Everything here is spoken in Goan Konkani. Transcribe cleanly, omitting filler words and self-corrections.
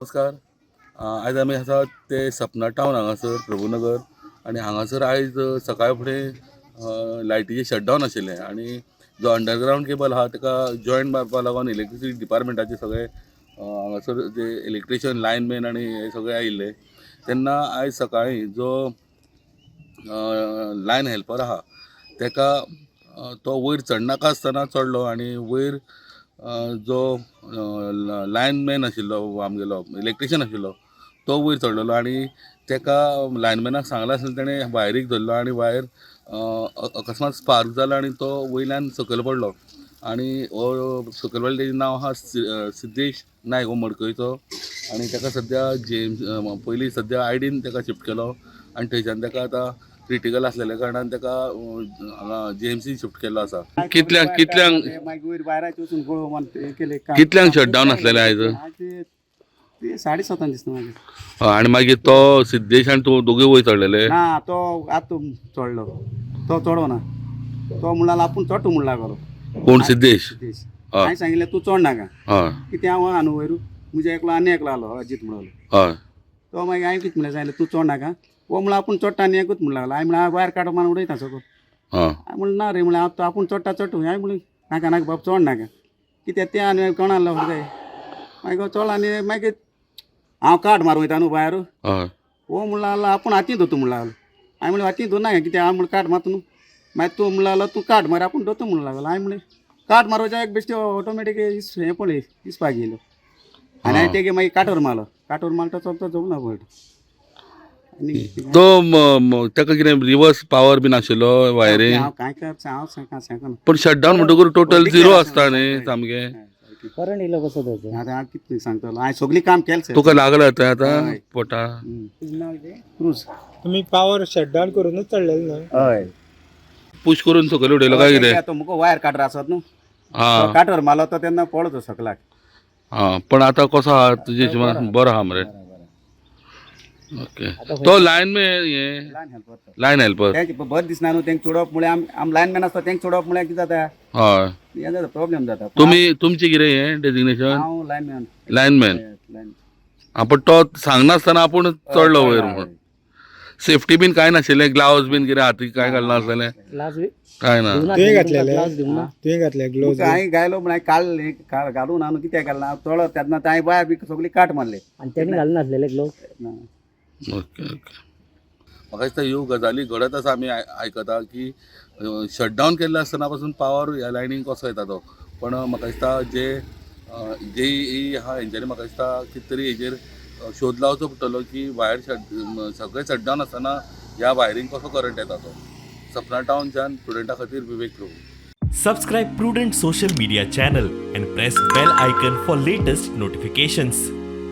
नमस्कार. आयज आमी आसा ते सपना टावन हांगासर प्रभुनगर आनी हांगासर आयज सकाळ फुडें लायटीचें शटडावन आशिल्लें आनी जो अंडरग्रावंड केबल आहा ताका जॉयंट मारपा लागून इलेक्ट्रिसिटी डिपार्टमेंटाचे सगळे हांगासर जे इलेक्ट्रिशियन, लायनमॅन आनी हे सगळे आयिल्ले. तेन्ना आयज सकाळीं जो लायन हेल्पर आहा ताका तो वयर चडनाका आसतना चडलो आनी वयर जो लायनमॅन आशिल्लो, आमगेलो इलेक्ट्रिशियन आशिल्लो, तो वयर चडलेलो आनी ताका लायनमॅनाक सांगलां आसलें, ताणें वायरीक धरलो आनी वायर अकस्मात स्पार्क जालो आनी तो वयल्यान सकयल पडलो. आनी हो सकयल पडलो तेजें नांव आहा सिद्देश नायक, हो मडकयचो आनी ताका सद्या जेएम पयलीं सद्या आयडीन ताका शिफ्ट केलो आनी थंयच्यान ताका आतां क्रिटिकल आसलेल्या कारणान ताका हांगा जीएमसी शिफ्ट केल्लो आसा. कितल्यांक कितल्यांक मागीर वयर भायराचे वचून पळोवंक हें केलें काम. कितल्यांक शटडावन आसलेलें आयज? आज ते 7:30 दिसता मागीर. हय, आनी मागीर तो सिद्देश आनी तूं दोगूय वयर चडलेले? ना, तो आतां चडलो, तो चडो ना, तो म्हणला आपूण चडटा म्हण लागलो. कोण, सिद्देश? सिद्देश. हय. हांवें सांगिल्लें तूं चड नाका. कितें हांव आहा न्हू वयर, म्हजे एकलो आनी एकलो आलो अजीत म्हणलो. तो मागीर हांवें कितें म्हणलें, सांगलें तूं चड नाका, हो म्हणल्यार आपूण चडटा आनी एकूच म्हण लागलो. हांवें म्हणलें वायर काडून मारून उडयता सगळो. हांवें म्हणलें ना रे, म्हणलें हांव तो आपूण चडटा चडटा. हांवें म्हणलें नाका नाका बाब चड नाका, कित्याक तें आनी कोणा लागलो जाय. मागीर चड आनी मागीर हांव काट मारूं वयता न्हू भायर. हो म्हणलो लागलो आपूण हातीं धरता म्हणलो लागलो. हांवें म्हणलें हातीं धरना कित्याक, हांव म्हणलें काट मारता न्हू. मागीर तूं म्हणलो लागलो तूं काट मार, आपूण धरता म्हणलो लागलो. हांवें म्हणलें काट मारपाच्या एक बेश्टें ऑटोमॅटीक हें पळय इसपाक येयलो आनी हांवें तेगे मागीर काटोर मारलो, काटोर मारलो तो चलतो जमना पडटा आनी तो ताका कितें रिवर्स पावर बीन आशिल्लो वायरी? हांव कांय काय हांव सांगना. पण शटडावन म्हणटकूच टोटल झिरो आसता न्ही सामकें. करंट येयलो कसो ताचो? आतां हांव कितें सांगतलो, हांवें सगळीं काम केलें सर. तुका लागला तें आतां हय. पोटा? क्रूज. तुमी पावर शटडावन करूनच चडलेले न्हय? हय. पुश करून सकयल उडयलो काय कितें? तो मुको वायर काटर आसत न्हू, हा. काटर मारलो तो तेन्ना पडलो तो सकलाक. हा, पण आतां कसो आहा तुजे हिशोबान, बरो आहा मरे? ओके, तो लायनमॅन हे? Line helper. Line helper. तेंच बरें दिसना न्हू तेंक चडोवप म्हळ्यार, आम लायनमॅन आसता तेंक चडोवप म्हळ्यार कितें जाता, हें जाता, प्रॉब्लेम जाता. तुमी तुमचें कितें हें डेजिग्नेशन? हांव लायनमॅन. लायनमॅन. लायन. हा, पण तो सांगनासतना आपूण चडलो वयर म्हूण सेफ्टी बीन कांय नाशिल्लें, ग्लावज बीन कितें हातीक कांय घालना आसलें? ग्लास कांय ना. तुवें घातलेले? ग्लास दिवंक ना. तुवें घातले ग्लोव्ज? हांवें घायलो म्हण हांवें काडलें, घालूं ना न्हू, कित्याक घालना चडो तेन्ना हांवें वायर बी सगळी काट मारले. आनी तेणी घालनासलेले ग्लोव? ना. ओके ओके, म्हाका दिसता ह्यो गजाली घडत आसा. आमी आयकता की शटडावन केल्लें आसतना पासून पावर ह्या लायनीन कसो येता तो. पण म्हाका दिसता जे जे ई आहा हेंच्यांनी म्हाका दिसता कितें तरी हेजेर शोध लावचो पडटलो की वायर शट सगळें शटडावन आसतना ह्या वायरींक कसो करंट येता तो. सपना टावनच्यान प्रुडंटा खातीर विवेक Prabhu. Subscribe Prudent Social Media channel and press bell icon for latest notifications.